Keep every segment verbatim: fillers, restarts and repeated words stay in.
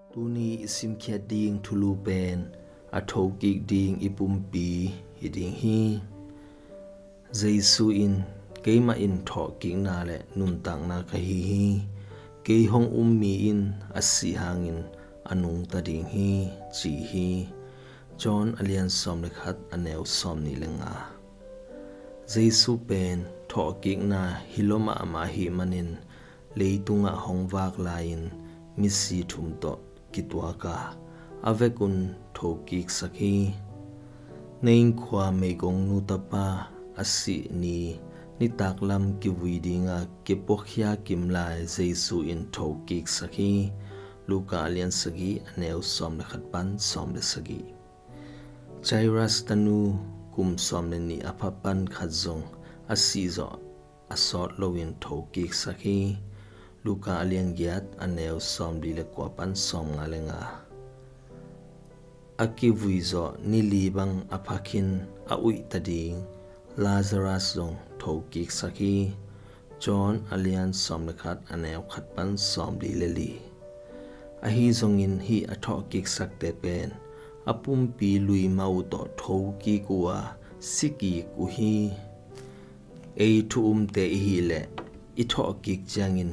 Tuni i simkhiat ding thulu pen a thokik ding i pumpi hi ding hi. Jesu in, "Keimah in thawhkikna le nuntakna ka hi hi. Kei hong um mi in a sih hangin a nungta ding hi," ci hi. John a lian sawm le khat, a neu sawm nih le nga. Jesu pen thawhkikna hi lo mahmah ahih manin, leitungah hong vak lai-in misi thum tawh kituak a, a vekun thokiksak hi. Nain khua meigongnu tapa a sih ni nitaklam kivui dinga kipuakhia kim lai Jesu in thokiksak hi. Luka a lian sagih, a neu sawm le khat pan sawm le sagih. Jairus tanu, kum sawm le nih a pha pan khat zong a sih zawh a sawt loin thokiksak hi. Luka a lian giat, a neu sawmli le kua pan sawmnga le nga. A kivui zawh ni li bang a pha khin a uih ta ding Lazarus zong thokiksak hi. John a lian sawm le khat, a neu khat pan sawmli le li. Ahi zongin hih a thawhkiksakte pen a pumpi lui mah uh tawh thokik uh a, sikik uh hi. Ei thu umte i hih leh i thawhkik ciangin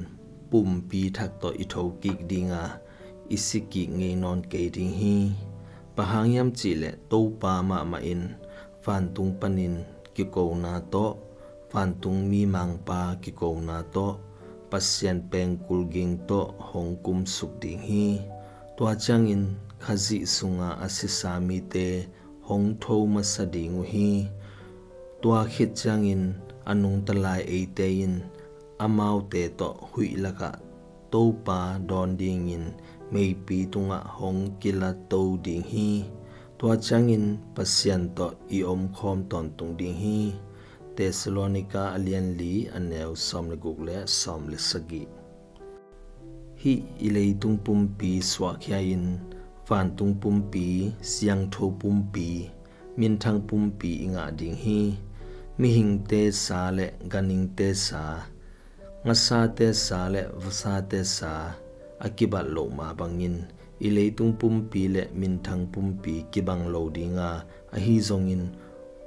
pumpi thak tawh i thokik dinga, i sikik ngei nawn kei ding hi. Bang hang hiam cih leh Topa mahmah in vantung panin kikona tawh, vantung mimangpa kikona tawh, Pasian pengkul ging tawh hong kumsuk ding hi. Tua ciangin Khazih sunga a sisa mite hong tho masa ding uh hi. Tua khit ciangin a nungta lai eite in amaute tawh huih lakah Topa dawn dingin meipi tungah hong kilato ding hi. Tua ciangin Pasian tawh i omkhawm tawntung ding hi. Thessalonika a lian li, a neu sawm le guk le sawm le sagih. Hih i leitung pumpi suahkhia-in vantung pumpi, siangtho pumpi, minthang pumpi i ngah ding hi. Mihingte sa le ganhingte sa, ngasate sa le vasate sa a kibat loh mah bangin i leitung pumpi le minthang pumpi kibang lo dinga, ahi zongin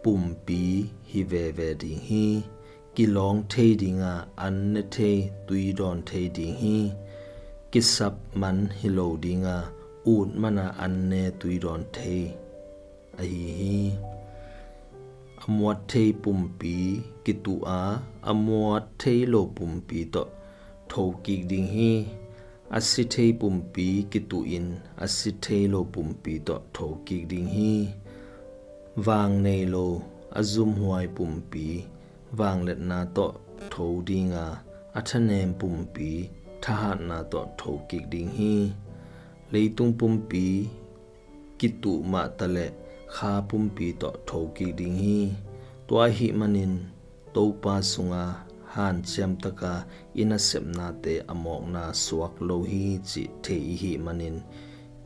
pumpi hi veve ding hi. Kilawng thei dinga, an ne thei, tui dawn thei ding hi. Kisap man hi lo dinga, ut mana an ne tui dawn thei ahi hi. A muat thei pumpi kituh a, a muat thei lo pumpi tawh thokik ding hi. A si thei pumpi kituhin a si thei lo pumpi tawh thokik ding hi. Vang nei lo a zumhuai pumpi vangliatna tawh tho dinga, a thanem pumpi thahatna tawh thokik ding hi. Leitung pumpi kituh mahta le kha pumpi tawh thokik ding hi. Tua ahih manin Topa sunga hanciamtaka i nasepnate a mawkna suak lo hi cih thei ihih manin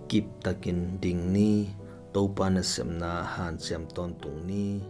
kiptakin ding ni. Topa nasepna hanciam tawntung ni.